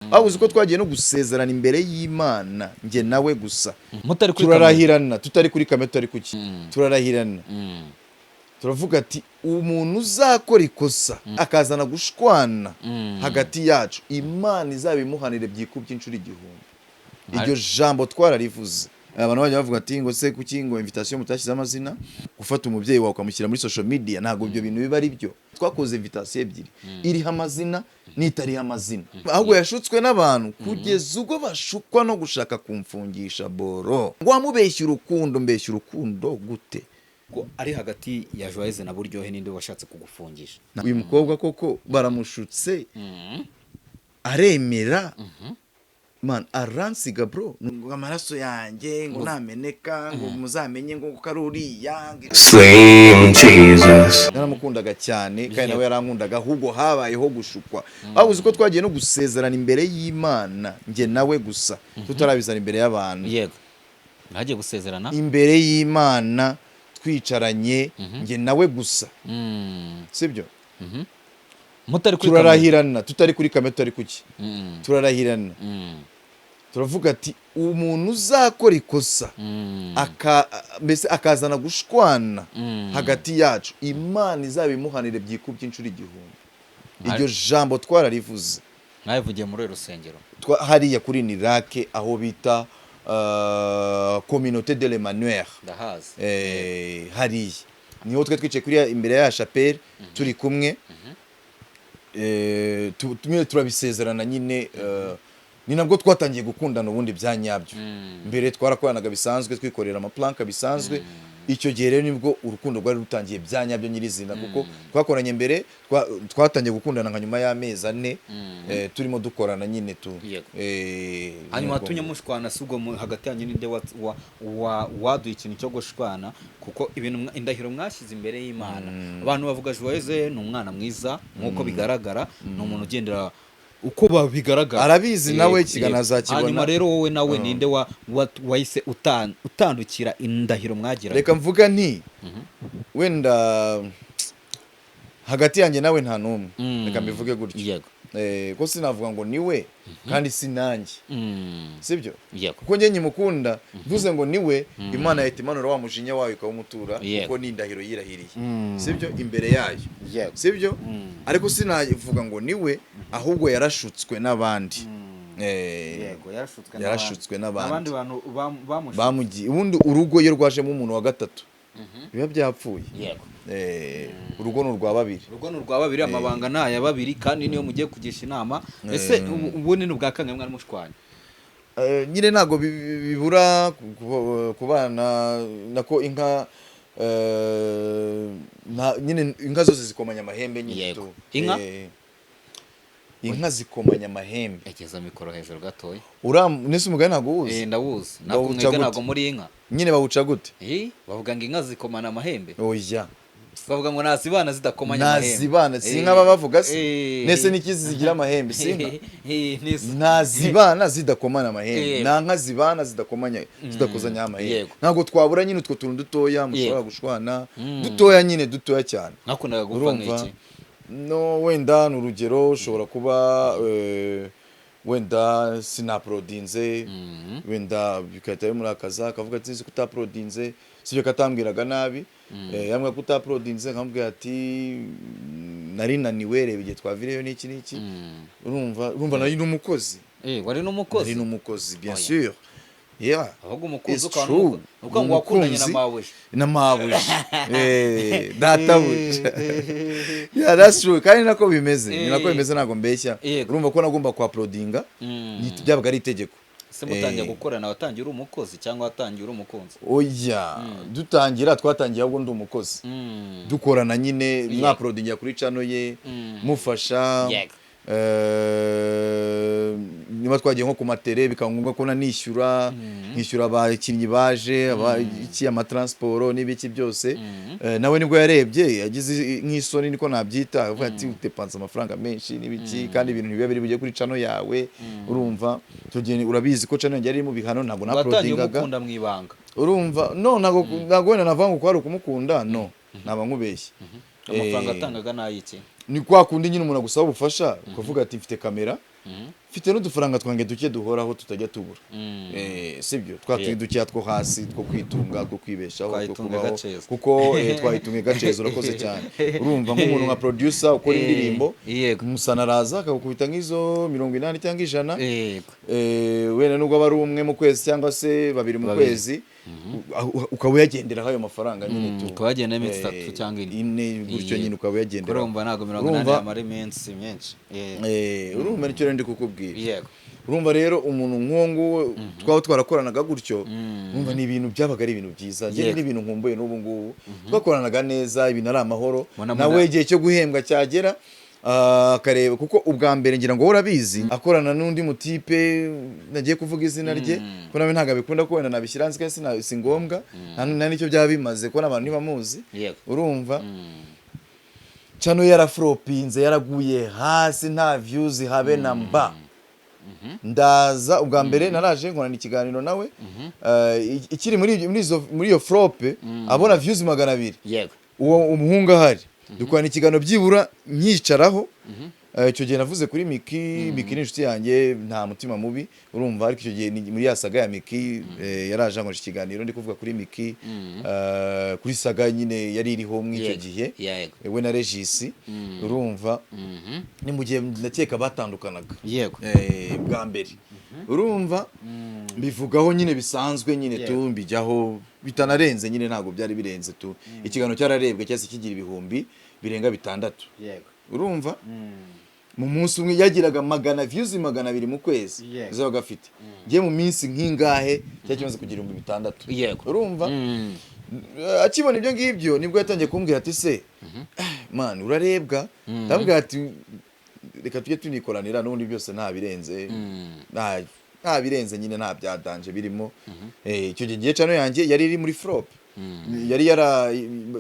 Ahubwo uzi ko twagiye no gusezerana imbere y'Imana, njye nawe gusa? Mutari kuri kamera? Turarahirana, tutari kuri kamera, tutari kuki, turarahirana. Turavuga ati: "Umuntu uzakora ikosa akazana gushwana hagati yacu, Imana izabimuhanire byikubye inshuro 1000." Iryo jambo twararivuze. Abantu bajya bavuga ati ngo se kuki ngo invitation mutashyize amazina? Gufata umubyeyi wawe ukamushyira muri social media, ntabwo ibyo bintu biba ari byo. Twakoze invitation ebyiri, iriho amazina n'itariho amazina. Ahubwo yashutswe n'abantu kugeza ubwo bashukwa no gushaka kumfungisha boro, ngo wamubeshya urukundo. Mbeshya urukundo gute? Ko ari hagati ya Joyeux na Buryohe, ninde washatse kugufungisha? Uyu mukobwa koko baramushutse, aremera, man, aransiga bro, ngo amaraso yanjye ngo nameneka, ngo muzamenye ngo ko ari uriya. Slim Jesus. Naramukundaga cyane kandi nawe yarankundaga, ahubwo habayeho gushukwa. Ahubwo uzi ko twagiye no gusezerana imbere y'Imana, njye nawe gusa, tutarabizana imbere y'abantu? Yego, mwagiye gusezerana? Imbere y'Imana, twicaranye njye nawe gusa. Sibyo? Mutari kuri kamera? Turarahirana, tutari kuri kamera, tutari kuki, turarahirana. Turavuga ati: "Umuntu uzakora ikosa mbese akazana gushwana hagati yacu, Imana izabimuhanire byikubye inshuro 1000." Iryo jambo twararivuze. Mwabivugiye muri uru rusengero? Hariya kuri Nirake, aho bita Communauté de l'Emmanuel. Ndahazi. Hariya niho twe twicaye kuri imbere ya chapelle turi kumwe. Tumwe turabisezerana nyine. Ni nabwo twatangiye gukundana ubundi bya nyabyo. Mbere twarakoranaga bisanzwe, twikorera amaprank bisanzwe. Icyo gihe rero nibwo urukundo rwari rutangiye bya nyabyo nyirizina, kuko twakoranye mbere, twatangiye gukundana nka nyuma y'amezi 4 turimo dukorana nyine tu. Hanyuma nubwo- watumye mushwana si ubwo hagati yanyu ninde waduye ikintu cyo gushwana? Kuko ibintu indahiro mwashyize imbere y'Imana, abantu bavuga Joyeux ni umwana mwiza nk'uko bigaragara, ni umuntu ugendera uko babigaragara. Arabizi nawe, ikiganiro azakibona. Hanyuma rero wowe nawe ninde wahise utandukira indahiro mwagiraga? Reka mvuga nti wenda hagati yanjye nawe nta n'umwe. Reka mbivuge gutyo. Ko sinavuga ngo niwe kandi si nanjye. Sibyo? Yego. Kuko njye nkimukunda, mvuze ngo niwe, Imana yahita imanura wa mujinya wayo ikawumutura. Kuko ni indahiro yirahiriye, sibyo, imbere yayo. Sibyo? Ariko sinavuga ngo niwe, ahubwo yarashutswe n'abandi. Yego, yarashutswe. Yarashutswe n'abandi. Abandi bantu bamushutse. Bamugiye. Ubundi urugo iyo rwajemo umuntu wa gatatu biba byapfuye. Urugo ni urwa babiri. Urugo ni urwa babiri, amabanga ni aya babiri, kandi niyo mugiye kugisha inama. Ese ubundi ni ubwa kangahe mwari mushwanye? Nyine ntabwo bibura kubana nako inka, nyine inka zose zikomanya amahembe nyine tu. Inka? Inka zikomanya amahembe. Egeza mikoro hejuru gatoya. Uram nese umugani ntabwo uwuzi? Ndawuzi ntabwo. Bawuca Mwebwe gute? ntabwo muri inka. Nyine bawuca gute? Bavuga ngo inka zikomana amahembe. Oya. Bavuga ngo nazibana zidakomanya amahembe. Nazibana si inka baba bavuga se? Nese n'ikizi zigira amahembe si inka? Ntazibana zidakomana amahembe. Nta nka zibana zidakomanya, zidakozanya amahembe. Ntabwo twabura nyine utwo tuntu dutoya mushobora gushwana, dutoya nyine, dutoya cyane. Mwakundaga gupfa Urumva? nk'iki? No wenda ni urugero, ushobora kuba wenda sinauploadinze, wenda bigahita bimurakaza, akavuga ati: "Nzi ko utauploadinze." Sibyo ko atambwiraga nabi. Yambwira ko utauploadinze, nkamubwira ati: "Nari naniwe, reba igihe twavireyo n'iki n'iki." Urumva nari n'umukozi. Wari n'umukozi? Nari n'umukozi, bien Oya. sûr, yeah. Ahubwo umukunzi It's ukaba true. ukuvuga ngo wakundanye na Umukunzi. mabuja. Na mabuja, databuja, yeah, that's true. Kandi nako bimeze, ni nako bimeze, ntabwo mbeshya. Urumva ko nagomba kuuploadinga, byabaga ari itegeko. Se mutangiye gukorana watangiye uri umukozi cyangwa watangiye uri umukunzi? Oya, dutangira twatangiye ahubwo ndi umukozi. Dukorana nyine, mwauploadingira kuri channel ye, mufasha. Niba twagiye nko ku matere, bikaba ngombwa ko nanishyura, nkishyura abakinnyi baje, iki, amatransport n'ibiki byose. Nawe nibwo yarebye yagize nk'isoni, niko nabyita, avuga ati: "Udepanse amafaranga menshi n'ibiki, kandi ibintu ntibiba biri bujye kuri channel yawe." Urumva icyo gihe urabizi ko channel yanjye yari iri mu bihano, ntabwo Watangiye nauploadingaga. umukunda mu ibanga? Urumva, no, ntabwo wenda navuga ngo ko ari ukumukunda, no, naba nkubeshye. Amafaranga atangaga ni ay'iki? Ni kwa kundi nyine umuntu agusaba ubufasha, ukavuga ati: "Mfite kamera." Mfite n'udufaranga twange duke duhoraho tutajya tubura. Sibyo, twa tundi dukeya two hasi, two kwitunga, two kwibeshaho, two Twayitunga kubaho. gaceza. Kuko twayitunga gaceza, urakoze cyane. Urumva, nk'umuntu nka producer ukora indirimbo, umusana araza akagukubita nk'izo 80 cyangwa 100. Wenda nubwo aba ari umwe mu kwezi cyangwa se babiri mu Babiri. kwezi, ukaba uyagenderaho ayo mafaranga nyine tu. Ukaba wagenda iminsi 3 cyangwa 4. 4 gutyo nyine, ukaba uyagenderaho. Urumva ntabwo 80 yamara iminsi myinshi. Urumva nicyo rero ndi kukubwira. Urumva rero, umuntu nk'uwo nguwo twaba twarakoranaga gutyo, urumva ni ibintu byabaga ari ibintu byiza. Njye ni ibintu nkumbuye n'ubu ngubu. Twakoranaga neza, ibintu ari amahoro. Nawe igihe cyo guhembwa cyagera, akareba, kuko ubwa mbere, ngira ngo wowe urabizi, akorana n'undi mutipe nagiye kuvuga izina rye, ko nawe ntabwo abikunda ko wenda nabishyira hanze, kandi si ngombwa, nta n'icyo byaba bimaze ko n'abantu ntibamuzi. Urumva, channel yaraflopinze, yaraguye hasi, nta views habe na mba. Ndaza ubwa mbere naraje nkorana ikiganiro nawe, ikiri muri iyo flop, abona views 200. Uwo umuhungu ahari, dukorana ikiganiro, byibura nkicaraho. Icyo gihe navuze kuri Miki. Miki ni inshuti yanjye, nta mutima mubi, urumva. Ariko icyo gihe ni muri ya saga ya Miki, yaraje ankoresha ikiganiro ndi kuvuga kuri Miki, kuri saga nyine yari iriho muri icyo gihe, we na Regis. Urumva, ni mu gihe ndakeka batandukanaga bwa mbere. Urumva, mbivugaho nyine bisanzwe nyine tu, mbijyaho bitanarenze nyine, ntabwo byari birenze tu. Ikiganiro cyararebwe cyahise kigira 600000. Urumva, mu munsi umwe yagiraga magana views 200 mu kwezi zabaga afite. Ngiye mu minsi nk'ingahe cyari kimaze kugira 6000. Urumva, akibona ibyo ngibyo nibwo yatangiye kumbwira ati: "Se man, urarebwa." Ndamubwira ati: "Reka tujye tunikoranira n'ubundi byose nta birenze, nta birenze nyine, nta bya danger birimo." Icyo gihe ngiye channel yanjye yari iri muri flop, yari yara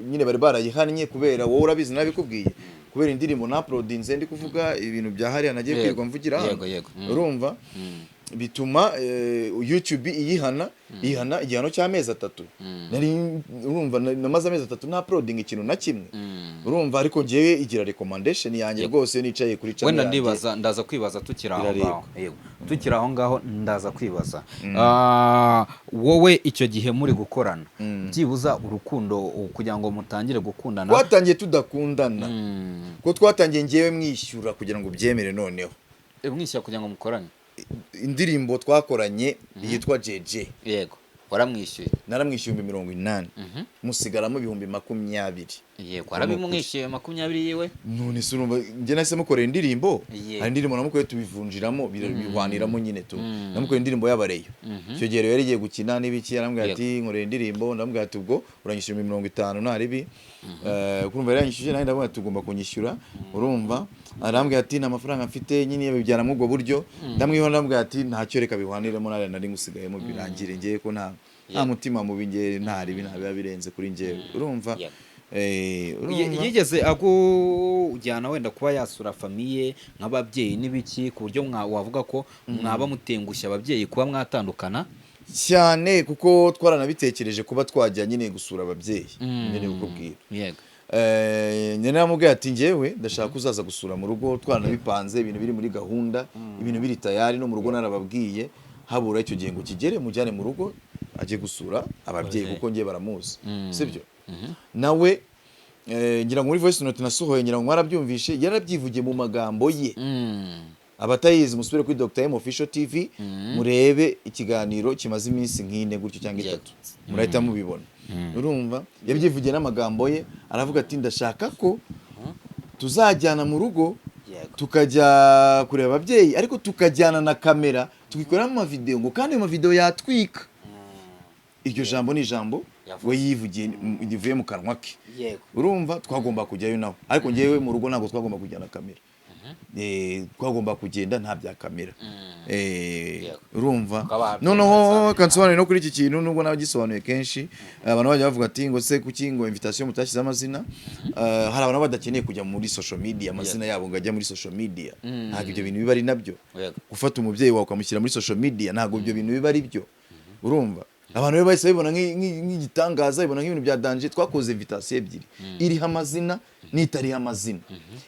nyine bari barayihannye kubera, wowe urabizi nabikubwiye, kubera indirimbo na uploadinze ndi kuvuga ibintu bya hariya nagiye kwirirwa mvugira hano. Yego, yego. Urumva, bituma YouTube iyihana, ihana igihano cy'amezi 3. Nari, urumva, namaze amezi 3 nta uploading ikintu na kimwe. Urumva, ariko ngewe igira recommendation yanjye rwose, nicaye kuri channel Wenda yanjye. ndibaza, ndaza kwibaza tukiri aho Irarebwa. ngaho. Yego, tukiri aho ngaho ndaza kwibaza. Wowe icyo gihe muri gukorana, byibuza urukundo, kugira ngo mutangire gukundana? Twatangiye tudakundana, kuko twatangiye ngewe mwishyura kugira ngo ubyemere noneho. Mwishyura kugira ngo mukorane? Indirimbo twakoranye yitwa JJ. Yego, waramwishyuye? Naramwishyuye 80,000, musigaramo 20,000. Yego, warabimwishyuye 20 yiwe? None se urumva, njye nahise mukorera indirimbo. Hari indirimbo namukoreye, tubivunjiramo, bihwaniramo nyine tu. Namukoreye indirimbo y'abareyo. Icyo gihe rero yari igiye gukina n'ibiki, arambwira ati: "Nkorera indirimbo." Ndamubwira ati: "Ubwo uranyishyura 50,000 nta ribi." Kurumva yaranyishyuje, nanjye ndamubwira ati: "Tugomba kunyishyura." Urumva, arambwira ati: "Nta mafaranga mfite nyine." Bibyara muri ubwo buryo, ndamwihora, ndamubwira ati: "Ntacyo, reka bihwaniremo, nariya nari ngusigayemo birangire." Ngewe ko nta mutima mubi, ngewe nta ribi, nta biba birenze kuri ngewe, urumva. Urumva? Yigeze akujyana wenda kuba yasura famille nk'ababyeyi n'ibiki, ku buryo wavuga ko mwaba mutengushye ababyeyi kuba mwatandukana? Cyane, kuko twaranabitekereje kuba twajya nyine gusura ababyeyi nyine kukubwira. Nyine namubwiye ati: "Njyewe ndashaka ko uzaza gusura mu rugo." Twaranabipanze, ibintu biri muri gahunda, ibintu biri tayari, no mu rugo narababwiye, habura icyo gihe ngo kigere mujyane mu rugo ajye gusura ababyeyi, Ababyeyi. kuko ngiye baramuzi, sibyo? Nawe ngira ngo muri voice note nasohoye, ngira ngo mwarabyumvishe, yarabyivugiye mu magambo ye. Abatayizi musubire kuri Dr M Official TV, murebe ikiganiro kimaze iminsi nk'ine gutyo cyangwa 3, murahita mubibona. Urumva, yabyivugiye n'amagambo ye, aravuga ati: "Ndashaka ko tuzajyana mu rugo, tukajya kureba ababyeyi, ariko tukajyana na kamera, tukikoreramo amavideo," ngo kandi ayo mavideo yatwika. Iryo jambo ni ijambo Yavuze. we yivugiye, rivuye mu kanwa ke. Urumva, twagomba kujyayo nawe, ariko ngewe mu rugo ntabwo twagomba kujyana kamera. Twagomba kugenda nta bya kamera. Urumva, Ukaba noneho kansobanure no kuri iki kintu, nubwo nagisobanuye kenshi, abantu bajya bavuga ati ngo se kuki ngo invitation mutashyize amazina? Hari abantu badakeneye kujya muri social media, amazina yabo ngo ajya muri social media. Ntabwo ibyo bintu biba ari nabyo. Gufata umubyeyi wawe ukamushyira muri social media, ntabwo ibyo bintu biba ari byo. Urumva, abantu rero bahise babibona nk'igitangaza, babibona nk'ibintu bya danger. Twakoze invitation ebyiri, iriho amazina. N'itariho amazina.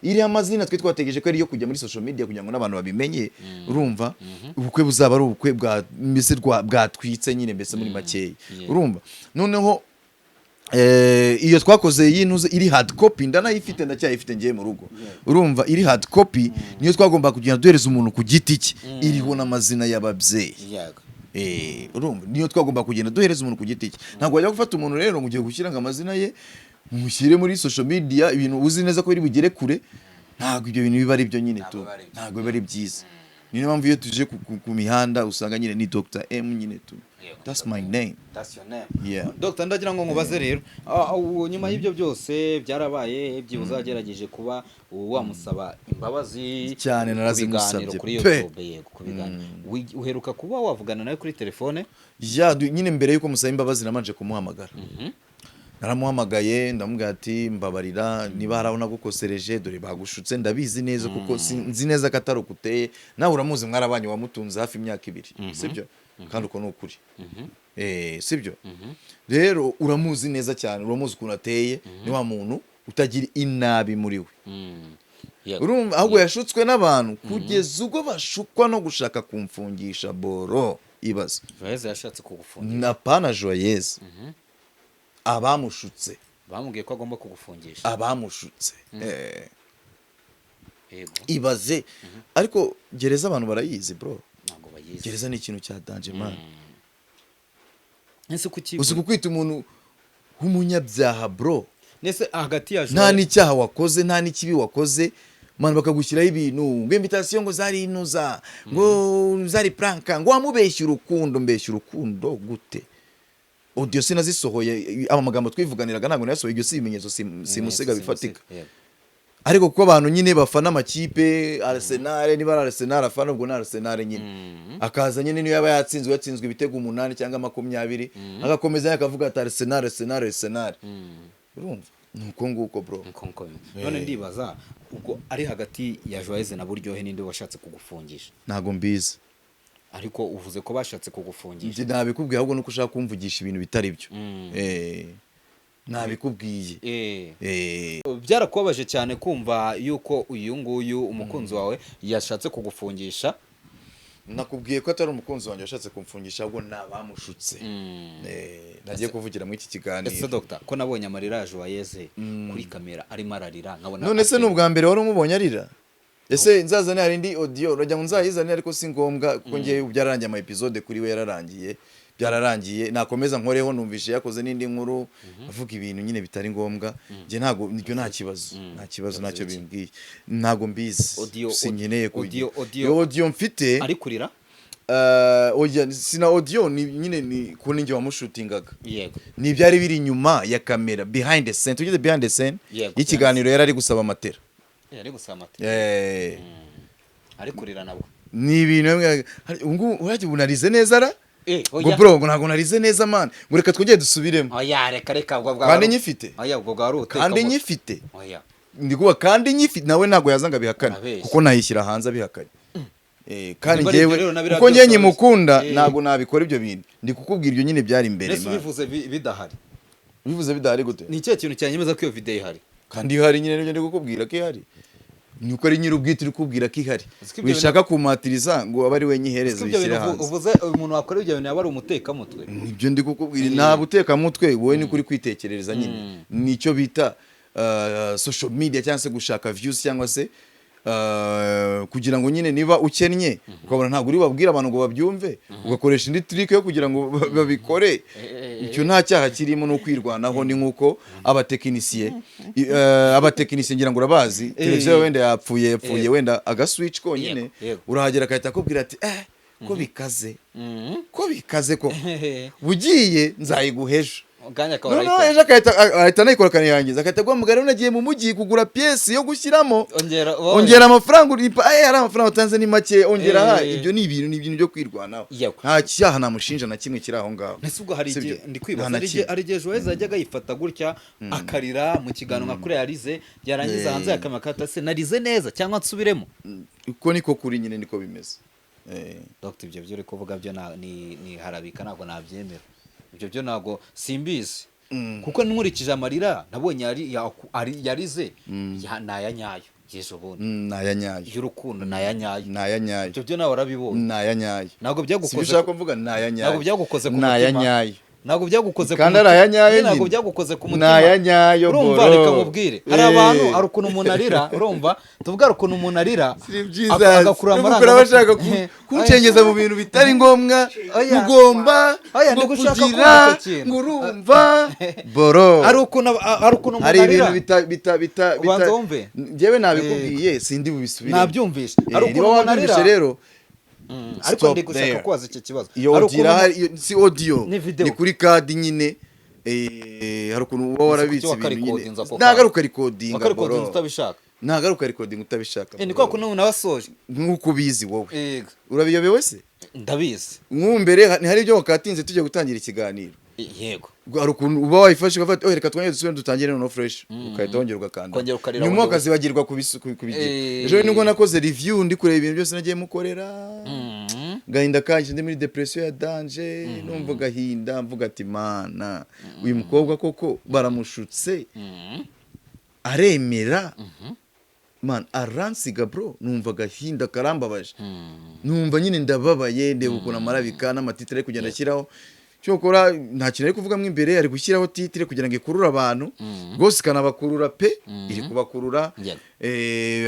Iriho amazina twe twategereje ko ari iyo kujya muri social media kugira ngo n'abantu babimenye. Urumva, ubukwe buzaba ari ubukwe bwa mbese bwatwitse nyine, mbese muri makeya. Urumva, noneho iyo twakoze y'intuze iri hard copy, ndanayifite, ndacyayifite ngiye mu rugo. Urumva, iri hard copy niyo twagomba kugenda duhereza umuntu ku giti cye, iriho n'amazina y'ababyeyi. Urumva, niyo twagomba kugenda duhereza umuntu ku giti cye. Ntabwo wajya gufata umuntu rero ngo ugiye gushyira ngo amazina ye mushyire muri social media, ibintu uzi neza ko biri bugere kure. Ntabwo ibyo bintu biba ari byo nyine tu. Biba ari byo. Ntabwo biba ari byiza. Niyo mpamvu iyo tuje ku mihanda usanga nyine ni Dr M nyine tu. That's my name. That's your name. Yeah. Dr, ndagira ngo nkubaze rero. Nyuma y'ibyo byose byarabaye, byibuze wagerageje kuba wamusaba imbabazi Cyane, ku narazimusabye biganiro kuri pe. YouTube, yego, ku biganiro. Uheruka kuba wavugana nawe kuri telefone? Ya, nyine mbere yuko musaba imbabazi nabanje kumuhamagara. Naramuhamagaye, ndamubwira ati: "Mbabarira niba hari aho nagukosereje, dore bagushutse, ndabizi neza kuko nzi neza ko atari uko uteye. Nawe uramuzi, mwarabanye, wamutunze hafi imyaka 2, sibyo? Kandi uko ni ukuri." Sibyo rero, uramuzi neza cyane, uramuzi ukuntu ateye, ni wa muntu utagira inabi muri we. Urumva, ahubwo yashutswe n'abantu kugeza ubwo bashukwa no gushaka kumfungisha, bro, ibaza. Joyeux yashatse kugufungisha? Napana Joyeuse, abamushutse. Bamubwiye ko agomba kugufungisha? Abamushutse. Ibaze. Ariko gereza abantu barayizi, bro? Ntabwo bayizi. Gereza ni ikintu cya danger, man. Ese kuki? Uzi kukwita umuntu w'umunyabyaha, bro? Nese hagati ya Nta Joyeux n'icyaha wakoze, nta n'ikibi wakoze, man, bakagushyiraho ibintu ngo invitation ngo zari inuza, ngo zari prank, ngo wamubeshya urukundo. Mbeshya urukundo gute? Audio sinazisohoye, amagambo twivuganiraga ntabwo nayasohoye. Ibyo si ibimenyetso simusiga bifatika? Ariko kuko abantu nyine bafana amakipe, Arsenal, niba ari Arsenal afana, ubwo ni Arsenal nyine. Akaza nyine, niyo yaba yatsinzwe, yatsinzwe ibitego 8 cyangwa 20, agakomeza akavuga ati: "Arsenal, Arsenal, Arsenal." Urumva, ni uko nguko, bro. Nko nko bimeze. None ndibaza, ubwo ari hagati ya Joyeux na Buryohe, ninde washatse kugufungisha? Ntabwo mbizi. Ariko uvuze ko bashatse kugufungisha. Njye nabikubwiye, ahubwo nuko ushaka kumvugisha ibintu bitari byo. Nabikubwiye. Byarakubabaje cyane kumva yuko uyu nguyu umukunzi wawe yashatse kugufungisha? Nakubwiye ko atari umukunzi wanjye washatse kumfungisha, ahubwo ni abamushutse. Nagiye kuvugira muri iki Ese kiganiro. Dogita, ko nabonye amarira ya Joyeux kuri kamera arimo ararira, nkabona None se ni ubwa mbere wari umubonye arira? Ese nzazane, hari indi audio urajya ngo nzayizane? Ariko si ngombwa kuko ngewe byararangiye, ama episode kuri we yararangiye, byararangiye. Nakomeza nkoreho, numvishe yakoze n'indi nkuru avuga ibintu nyine bitari ngombwa. Njye ntabwo nibyo, nta kibazo, nta kibazo, ntacyo bimbwiye, ntabwo mbizi. Sinkeneye Audio- Iyo audio mfite ari kurira? Oya, sina audio, ni nyine ni ko ninjye wamushutingaga. Ni ibyari biri inyuma ya kamera, behind the scene, tugeze behind the scene y'ikiganiro, yari ari gusaba amatera. Yari gusaba amata? Ari kurira nabwo? Ni ibintu ubu ngubu urajya ubu narize neza ra, ngo bro, ngo ntabwo narize neza, man, ngo reka twongere dusubiremo. Oya, reka reka, ubwo bwa Kandi nyifite. Oya, ubwo bwa ari uteka Kandi mutwe. nyifite. Oya. Ndi kuba kandi nyifite, nawe ntabwo yaza ngo abihakane. Urabeshya. Kuko nayishyira hanze abihakanye. Kandi Niba ari ibyo njyewe rero na biriya kuko njye byose nyimukunda, ntabwo nabikora ibyo bintu. Ndi kukubwira ibyo nyine byari imbere, Mbese man. ubivuze bidahari? Bivuze bidahari gute? Ni ikihe kintu cyanyemeza ko iyo video ihari? Kandi ihari nyine, nibyo ndi kukubwira ko ihari. Ni uko ari nyir'ubwite uri kubwira ko ihari. Uzi ko ibyo Wishaka kumatiriza ngo abe ari we nyihereza, Uzi ko ibyo uyishyire bintu hanze. uvuze, umuntu wakora ibyo bintu yaba ari umutekamutwe. Nibyo ndi kukubwira, nta butekamutwe, wowe ni kuri kwitekerereza nyine. Nicyo bita social media cyangwa se gushaka views, cyangwa se kugira ngo nyine niba ukennye ukabona ntabwo uri babwire abantu ngo babyumve, ugakoresha indi trick yo kugira ngo babikore. Icyo nta cyaha kirimo, ni ukwirwanaho. Ni nk'uko abatekinisiye, abatekinisiye ngira ngo urabazi, televiziyo wenda yapfuye, yapfuye wenda agaswitch konyine, urahagera agahita akubwira ati: "Eh, ko bikaze, ko bikaze koko, bugiye nzayiguha ejo." Kanya akaba Noneho arayikora. ejo agahita anayikora, akanirangiza, agahita aguhamagara: "Rero nagiye mu mujyi kugura pièce yo gushyiramo, ongera ongera amafaranga uripa, ari amafaranga utanze ni make, ongera aha." Ibyo ni ibintu byo kwirwanaho. Nta cyaha namushinja na kimwe kiri aho ngaho. Ese ubwo hari Sibyo? igihe ndi kwibaza, Nta na hari igihe kimwe. hari igihe Joyeux yajyaga yifata gutya akarira mu kiganiro nka kuriya yarize, yarangiza hanze akamaka se: "Narize neza cyangwa nsubiremo?" Uko niko kuri nyine, niko bimeze. Dr, ibyo byo uri kuvuga byo ni harabika, ntabwo nabyemera ibyo byo, ntabwo simbizi. Kuko nkurikije amarira nabonye yarize ni aya nyayo y'ejo bundi. Ni aya nyayo. Y'urukundo ni aya nyayo. Ni aya nyayo. Ibyo byo nawe warabibonye. Ni aya nyayo. Ntabwo Si byagukoze ibyo ushaka kuvuga, ni aya nyayo. Ntabwo byagukoze ku Ni aya mutima. nyayo. Ntabwo byagukoze ku Kandi ari aya nyayo Ntabwo nyine. byagukoze ku Ni mutima. aya nyayo, Urumva, bro. reka nkubwire, hari abantu, hari ukuntu umuntu arira, urumva, tuvuga hari ukuntu umuntu arira Si byiza. Agakurura Nubwo amarangamutima. bashaka kuncengeza mu bintu bitari ngombwa. Oya. Ugomba Oya, ngo ndi gushaka kugira kumva icyo kintu. ngo urumva boro. Hari ukuntu umuntu Hari arira. ibintu bita bita bita Ubanza wumve. Njyewe nabikubwiye, sindi bubisubire. Nabyumvishe. Hari ukuntu Niba umuntu wabyumvishe arira. rero, Ariko stop ndi gushaka there. kubaza iki kibazo. Iyo Hari audio ukuntu irahari, si audio, Ni video. ni kuri kadi nyine. Hari ukuntu uba warabitse Kuki ibintu nyine. wakarikodinze ako kanya? Nagaruka rikodinga. Wakarikodinze utabishaka. Nagaruka rikodinga utabishaka. Ni Bro. kwa kuntu umuntu aba asoje. Nk'uko ubizi wowe. Yego. Urabiyobewe se? Ndabizi. Nk'ubu mbere hari ibyo wakatinze tujya gutangira ikiganiro. Yego. Hari ukuntu uba wayifashe ugafata, oh, reka twongere dusubire dutangire noneho fresh, ugahita wongera ugakanda. Kongera ukarira Nyuma bundi. ukazibagirwa kubigira. Ejo nibwo nakoze review, ndi kureba ibintu byose nagiye mukorera, gahinda kanje, ndi muri depression ya danger, numva gahinda, mvuga ati: "Mana, uyu mukobwa koko baramushutse aremera, man, aransiga." Bro, numva agahinda karambabaje, numva nyine ndababaye, ndeba ukuntu amarabika n'amatitire ari kugenda ashyiraho. Cyokora nta kintu ari kuvugamo imbere, ari gushyiraho titire kugira ngo ikurure abantu rwose, ikanabakurura pe, iri kubakurura.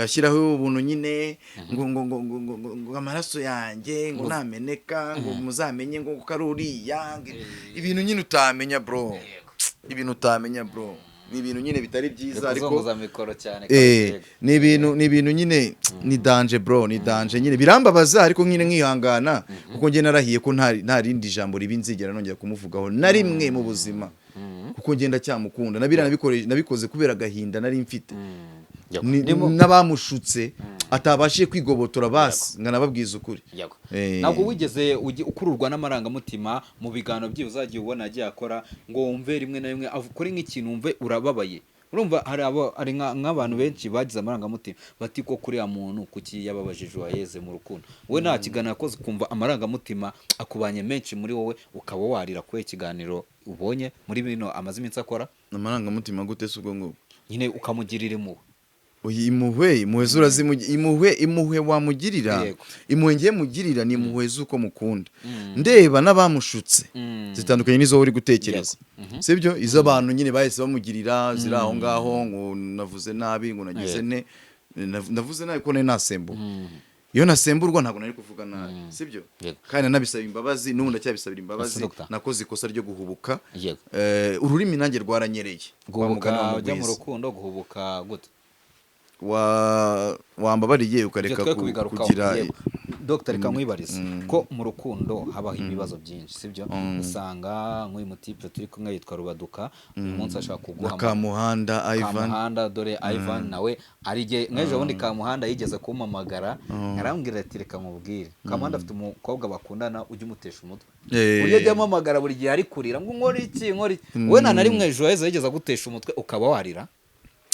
Ashyiraho ubuntu nyine ngo amaraso yanjye ngo nameneka ngo muzamenye ngo ko ari uriya, ibintu nyine utamenya, bro, ibintu utamenya, bro, ni ibintu nyine bitari byiza, ariko kuzunguza mikoro cyane. Ni ibintu nyine ni danger, bro, ni danger nyine, birambabaza, ariko nyine nkihangana, kuko njye narahiye ko nta rindi jambo ribi nzigera nongera kumuvugaho na rimwe mu buzima, kuko njye ndacyamukunda. Nabiriya nabikoze kubera agahinda nari mfite. N'abamushutse atabashije kwigobotora, basi nkanababwiza ukuri. Yego. Ntabwo wigeze ukururwa n'amarangamutima mu biganiro bye uzagiye ubona agiye akora, ngo wumve rimwe na rimwe akore nk'ikintu wumve urababaye? Urumva hari nk'abantu benshi bagize amarangamutima bati ko kuriya muntu kuki yababaje Joyeuse mu rukundo. Wowe nta kiganiro yakoze ukumva amarangamutima akubanye menshi muri wowe, ukaba warira kubera ikiganiro ubonye muri bino amaze iminsi akora? Amarangamutima gute se ubwo ngubwo? Nyine ukamugirira impuhwe. Oya, impuhwe zurazimugi, impuhwe wamugirira. Impuhwe ngiye mugirira ni impuhwe z'uko mukunda, ndeba n'abamushutse, zitandukanye n'izo wowe uri gutekereza, sibyo? Izo abantu nyine bahise bamugirira ziri aho ngaho, ngo navuze nabi, ngo nagize ne navuze nabi ko nari nasembuwe. Iyo nasemburwa ntabwo nari kuvuga nabi, sibyo? Yego. Kandi nanabisaba imbabazi, n'ubu ndacyabisabira imbabazi. Ese Dr. Nakoze ikosa ryo guhubuka. Yego. Ururimi nanjye rwaranyereye. Wa Guhubuka mugani wa ujya mu Mugwiza. rukundo, guhubuka gute? Wambabariye Ibyo ukareka twe kubigarukaho. kugira. Yego. Dr, reka nkwibarize ko mu rukundo habaho ibibazo byinshi, sibyo? Usanga nk'uyu mutipe turi kumwe yitwa Rubaduka, uyu munsi ashaka kuguha Na Kamuhanda Ivan. Kamuhanda, dore Ivan nawe ari igihe nk'ejo bundi Kamuhanda yigeze kumpamagara, arambwira ati: "Reka nkubwire, Kamuhanda afite umukobwa bakundana ujya umutesha umutwe." Uburyo ajya ampamagara buri gihe ari kurira ngo nkore iki, nkore iki. Wowe nta na rimwe Joyeuse yigeze agutesha umutwe ukaba warira?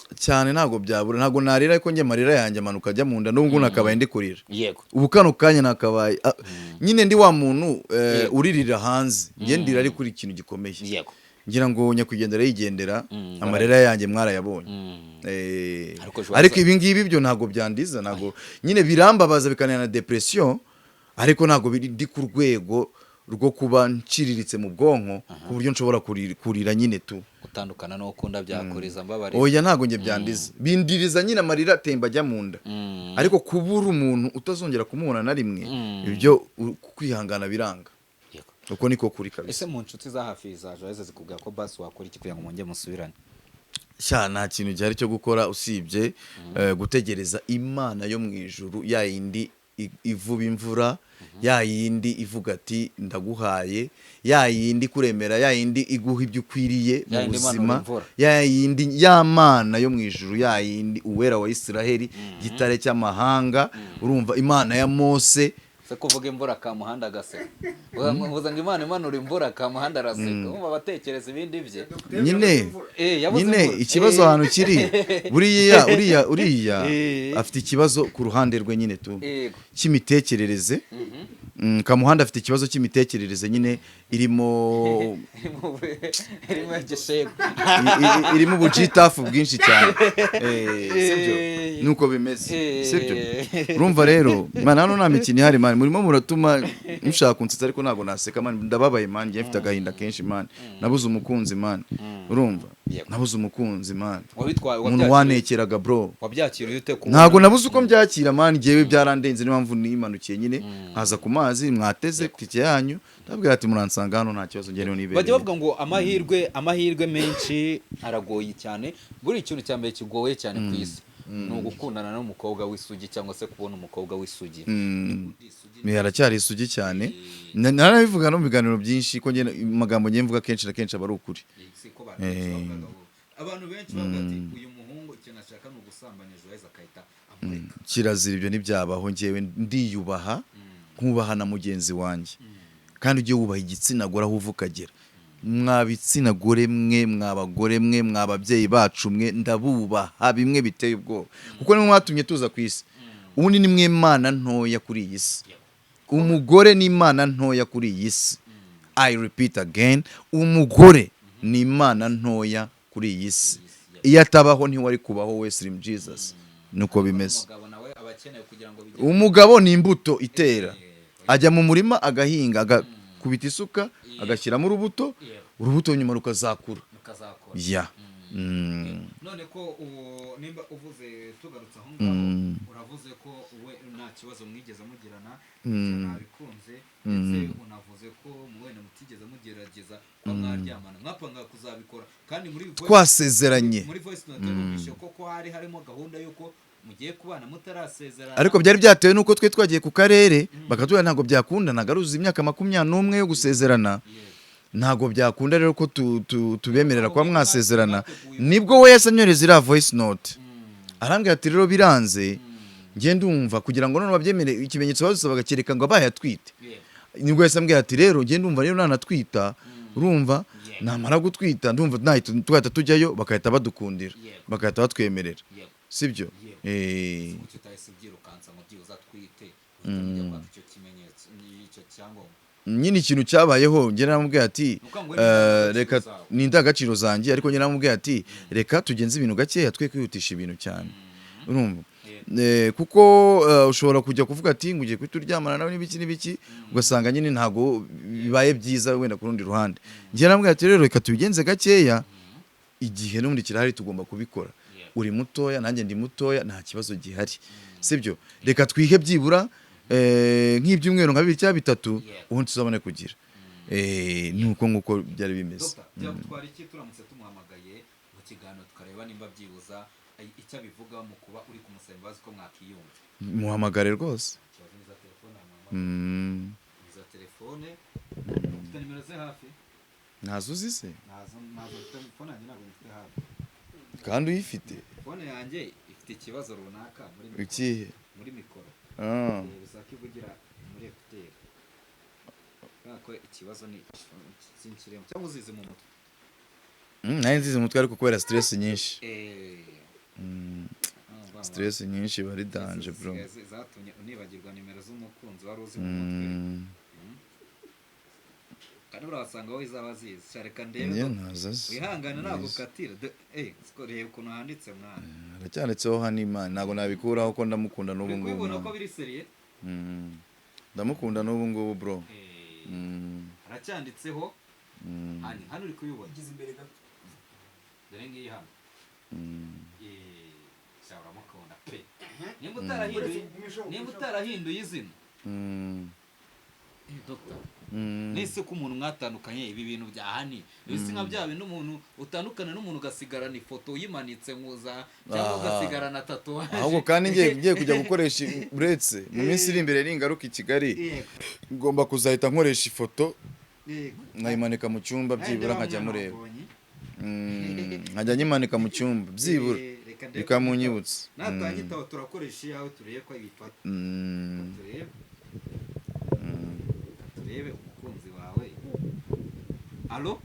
Cyane, ntabwo byabura. Ntabwo narira, ariko njye amarira yanjye amanuka ajya mu nda, n'ubwo nakabaye ndi kurira. Ubu kano kanya nakabaye nyine ndi wa muntu uririra hanze. Njye ndira ari kuri ikintu gikomeye. Ngira ngo nyakwigendera yigendera, amarira yanjye mwarayabonye. Ariko Joyeuse- Ariko ibi ngibi byo ntabwo byandiza, ntabwo nyine birambabaza bikanira na depression, ariko ntabwo biri ndi ku rwego rwo kuba nciriritse mu bwonko ku buryo nshobora kurira nyine tu. Gutandukana n'uwo ukunda byakuriza, mbabarira. Oya, ntabwo njye byandiza, bindiriza nyine, amarira atemba ajya mu nda, ariko kubura umuntu utazongera kumubona na rimwe, ibyo kwihangana biranga. Uko niko kuri kabisa. Ese mu nshuti za hafi za Joyeuse zikubwira ko basi wakora iki kugira ngo mwongere musubirane? Sha, nta kintu gihari cyo gukora usibye gutegereza Imana yo mu ijuru, ya yindi ivuba imvura, ya yindi ivuga ati: "Ndaguhaye", ya yindi kuremera, ya yindi iguha ibyo ukwiriye mu Ya yindi imanura buzima. imvura. Ya yindi, ya Mana yo mu ijuru, ya yindi, Uwera wa Isiraheli, gitare cy'amahanga, urumva, Imana ya Mose. Se kuvuga imvura Kamuhanda agaseka? Uvuze ngo Imana imanura imvura, Kamuhanda araseka, wumva abatekereza ibindi bye. Nyine Yabuze nyine imvura. ikibazo ahantu kiri, buriya uriya afite ikibazo ku ruhande rwe nyine tu cy'imitekerereze. Kamuhanda afite ikibazo cy'imitekerereze nyine irimo Irimo igishego. Irimo ubujitafu bwinshi cyane. Sibyo? Nuko bimeze, sibyo? Urumva rero, man, hano nta mikino ihari, man. Murimo muratuma mushaka kunsetsa, ariko ntabwo naseka, man. Ndababaye, man. Njye mfite agahinda kenshi, man. Nabuze umukunzi, man. Urumva? Yego. Nabuze umukunzi, man. Wabitwaye Umuntu wanekeraga, bro. Wabyakiriye ute kubona? Ntabwo nabuze uko mbyakira, man. Njyewe byarandenze, niyo mpamvu nimanukiye nyine nkaza ku mazi. Mwateze tike yanyu, ndabwira ati muransanga hano, nta kibazo, njyewe nibereye. Bajya bavuga ngo amahirwe menshi aragoye cyane. Buri ikintu cya mbere kigoye cyane ku isi ni ugukundana n'umukobwa w'isugi cyangwa se kubona umukobwa w'isugi. Ni aracyari isugi cyane. Narabivuga no mu biganiro byinshi ko njye amagambo ngiye mvuga kenshi na kenshi aba ari ukuri. Si ko abantu benshi bavugaga abantu benshi bavuga ati uyu muhungu ikintu ashaka ni ugusambanya Joyce akahita amureka. Kirazira, ibyo ntibyabaho. Njyewe ndiyubaha, nkubaha na mugenzi wanjye. Kandi ujye wubaha igitsina gore aho uva ukagera. Mwa bitsina gore mwe, mwa bagore mwe, mwa babyeyi bacu mwe, ndabubaha bimwe biteye ubwoba, kuko nimwe mwatumye tuza ku isi. Ubundi ni mwe mana ntoya kuri iyi si. Umugore ni imana ntoya kuri iyi si. I repeat again, umugore ni imana ntoya kuri iyi si. Iyo atabaho ntiwari kubaho we, Slim Jesus. Nuko bimeze. Umugabo nawe aba akeneye kugira ngo bigende. Umugabo ni imbuto itera, ajya mu murima agahinga, agakubita isuka, agashyiramo urubuto, urubuto nyuma rukazakura. Mukazakora. Ya. None ko uwo nimba uvuze, tugarutse aho ngaho, uravuze ko we nta kibazo mwigeze mugirana, nabikunze, ndetse unavuze ko wenda mutigeze mugerageza kuba mwaryamana, mwapanga kuzabikora, kandi muri Twasezeranye. muri voice note numvise ko hari harimo gahunda y'uko mugiye kubana mutarasezerana. Ariko byari byatewe n'uko twe twagiye ku karere, bakatubwira ntabwo byakunda, ntabwo aruzuza imyaka 21 yo gusezerana, ntabwo byakunda rero ko tubemerera kuba mwasezerana. Nibwo we yahise anyohereza iriya voice note, arambwira ati rero biranze. Njye ndumva kugira ngo none babyemere, ikimenyetso badusabaga kereka ngo abaye atwite. Nibwo yahise ambwira ati rero njye ndumva rero nanatwita, urumva namara gutwita, ndumva nahita tugahita tujyayo, bagahita badukundira, bagahita batwemerera, sibyo? Kuki utahise ubyirukansa ngo byibuze atwite, uhite mujya kwaka icyo kimenyetso, icyo cyangombwa? Nyine ikintu cyabayeho, njye naramubwiye ati Ni ukuvuga ngo ni indangagaciro reka zawe. ni indangagaciro zanjye, ariko njye naramubwiye ati reka tugenze ibintu gakeya, twe kwihutisha ibintu cyane, urumva? Kuko ushobora kujya kuvuga ati ngo ugiye guhita uryamana nawe n'ibiki n'ibiki, ugasanga nyine ntabwo bibaye byiza wenda ku rundi ruhande. Njye naramubwiye ati rero reka tubigenze gakeya, igihe n'ubundi kirahari, tugomba kubikora. Uri mutoya, nanjye ndi mutoya, nta kibazo gihari, sibyo? Reka twihe byibura nk'ibyumweru nka bibiri cyangwa bitatu, ubundi tuzabone kugira ni uko nguko byari bimeze. Dr. Byagutwara iki turamutse tumuhamagaye mu kiganiro, tukareba nimba byibuza icyo abivuga mu kuba uri kumusaba imbabazi, ko mwakiyumva? Muhamagare rwose. Ikibazo ni za telefone wamuhamagara. Izo telefone ufite nimero ze hafi? Ntazo uzi se? Ntazo mfite. Telefone yanjye ntabwo mfite hafi. Kandi uyifite. Telefone yanjye ifite ikibazo runaka muri mikoro. Ikihe? Muri mikoro. Ah. Bisaba ko ivugira muri écouteur, kubera ko ikibazo ni sinkiremo, cyangwa uzizi mu mutwe? Nari nzizi mu mutwe, ariko kubera stress nyinshi. Stress nyinshi bari danger, bro. Zisigaye zatumye unibagirwa nimero z'umukunzi wari uzi mu mutwe. Kandi urasanga wowe izaba zizi. Sha, reka ndebe. Njye ntazo azi. Wihangane, ntabwo Nzizi. ukatira. Siko, reba ukuntu handitse, mwana. Haracyanditseho hano Imana, ntabwo nabikuraho ko ndamukunda n'ubu Uri ngubu. kubibona ko Mwana. biri sérieux? Ndamukunda n'ubu ngubu, bro. Haracyanditseho. Hano hano uri kubibona? Igeze imbere gato. Dore ngiyi hano. Sha, uramukunda pe, nimba utarahinduye, nimba utarahinduye izina. Doctor, nese ko umuntu mwatandukanye, ibi bintu bya hani, ibi si nka bya bintu umuntu utandukana n'umuntu ugasigarana ifoto uyimanitse nkuza, cyangwa Aha. ugasigarana tatouage? Ahubwo kandi ngiye kujya gukoresha, uretse mu minsi iri imbere ningaruka i Kigali, ngomba kuzahita nkoresha ifoto, nkayimanika mu cyumba, byibura nkajya mureba. Nkajya nyimanika mu cyumba byibura bikamunyibutsa. Natangitaho turakoresha iyawe, turebe ko ibifata. Turebe, turebe umukunzi wawe. Allo?